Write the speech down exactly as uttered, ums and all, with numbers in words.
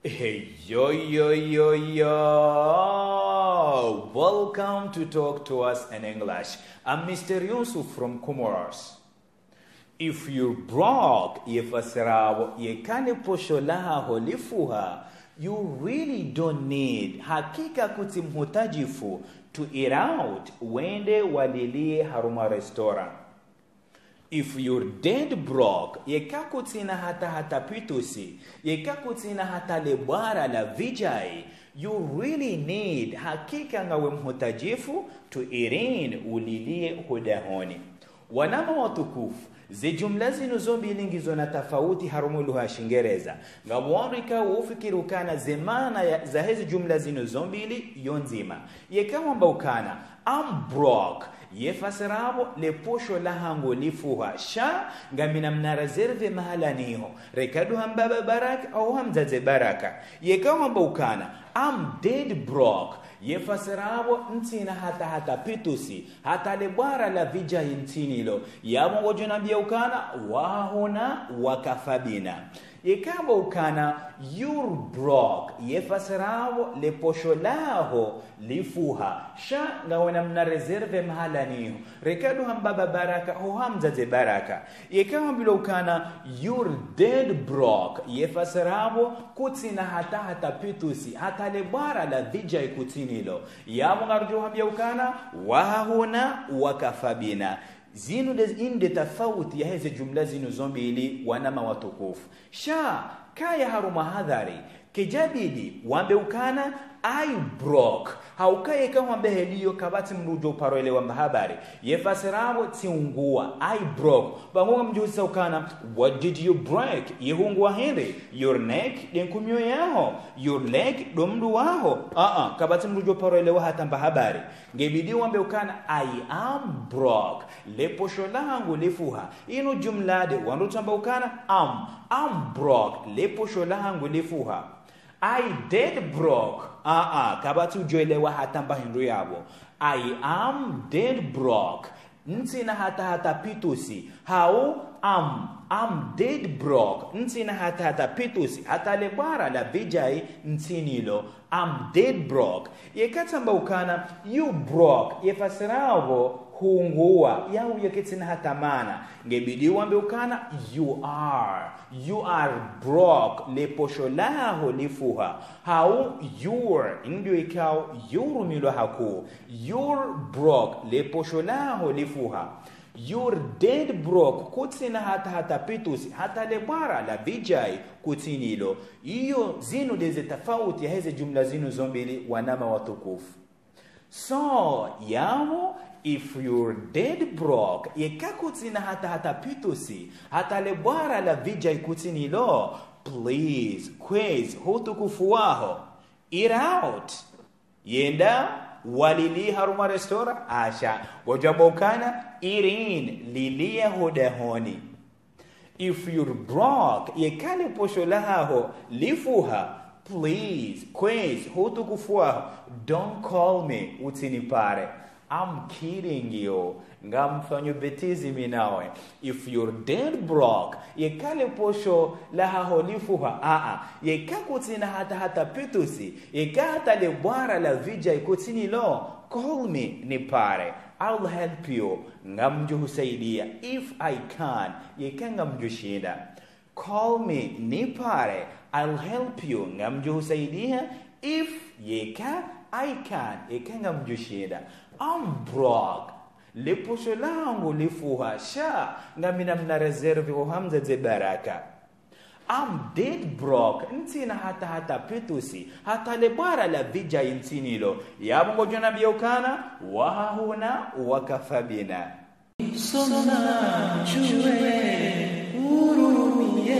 Hey, yo, yo, yo, yo. Welcome to Talk to Us in English. I'm Mister Yusuf from Comoros. If you're broke, ye fasiri yapvo, yeka le posho lahaho lifuha, you really don't need, hakika kutsi mhutajifu, to eat out, wende walilie harumwa restaurant. If you're dead broke, yeka kutsina hata hata pitusi, yeka kutsina hata le bwara la vijay, you really need, hakika ngawe mhutajifu, to eat in, ulilie hodahoni. Wananya watukufu, ze jumla zinu zo mbili ngizo na tafauti harumwa lugha ya Shingereza. Ngapvo wandru ikao ufikiri ukana ze maana ya, za hezi jumla zinu zo mbili yo ndzima. Yeka wamba ukana, I'm broke, ye fasiri yapvo, le posho lahangu lifuha, sha ngamina mna réserve mahala niho. Reka ndo ha mbaba Baraka, au ha mdzadze Baraka. Yeka wamba ukana, I'm dead broke, ye fasiri yapvo, ntsina hata hata pitusi, hata le bwara la vijay ntsinalo. Yapvo ngodjo nambia ukana, wa hahuna wa kafa bina. Yeka wamba ukana, you're broke, ye fasiri yapvo, le posho laho lifuha, sha ngawena mna réserve mahala niho. Reka ndo ha mbaba Baraka, au ha mdzadze Baraka. Yeka wambilwa ukana, you're dead broke, ye fasiri yapvo, kutsina hata hata pitusi, hata le bwara la vijay kutsinalo. Yapvo ngarudjo hambia ukana, wa hahuna wa kafa bina. Zinu nde, inu nde tafauti ya heze jumla zinu zo mbili, wananya watukufu. Sha, kaya harumwa hadhari, kayidjabidi wambe ukana, I broke. Hauka yeka wambe heli iyo kapvatsi mndru udjo paro elewa mba habari. Ye fasiri yapvo, tsiunguwa, I broke. Pvangu ngamdjo uzisa ukana, what did you break? Ye hunguwa hindri? Your neck, nde nkumyo yaho? Your leg, ndo mndru waho? Aa, kapvatsi mndru udjo paro elewa hata mba habari. Ngebidi wambe ukana, I am broke, le posho lahangu lifuha. Inu jumla nde wandru tsamba ukana, am, I'm broke, le posho lahangu lifuha. I dead broke. Aa, kapvatsi udjo elewa hata mba hindru yapvo. I am dead broke, ntsina hata hata pitusi. Hau, am, I'm dead broke, ntsina hata hata pitusi, hata le bwara la vijay ntsinalo. I'm dead broke. Yeka tsamba ukana, you broke, ye fasiri yapvo, hunguwa, yau yeka itsina hata maana. Ngebidi wambe ukana, you are. You are broke, le posho laho lifuha. Hau, you're, inu nde ikao, you're milwa hakuu. You're broke, le posho laho lifuha. You're dead broke, kutsina hata hata pitusi, hata le bwara la vijay kutsinalo. Iyo zinu nde ze tafauti ya heze jumla zinu zo mbili, wananya watukufu. So, yapvo, if you're dead broke, yeka kutsina hata hata pitusi, hata le bwara la vijay kutsinalo, please, kwezi, ho utukufu waho, eat out. Yenda walilie harumwa restaurant, asha. Ngodjo wamba ukana, eat in, lilia hodahoni. If you're broke, yeka le posho lahaho lifuha, please, kwezi, ho utukufu waho, don't call me, utsinipare. I'm kidding you. Ngamfanyo bêtise mi nawe. If you're dead broke, yeka le posho lahaho lifuha, aa, yeka kutsina hata hata pitusi, yeka hata le bwara la vijay kutsinalo, call me, nipare. I'll help you, ngamdjo husaidia. If I can, yeka ngamdjo shinda. Call me, nipare. I'll help you, ngamdjo husaidia. If, yeka, I can, yeka ngamdjo shinda. I'm broke, le posho lahangu lifuha, sha ngamina mna réserve, au ha mdzadze Baraka. I'm dead broke, ntsina hata hata pitusi, hata le bwara la vijay ntsinalo. Yapvo ngodjo nambia ukana, wa hahuna wa kafa bina. Soma, djuwe, urumie.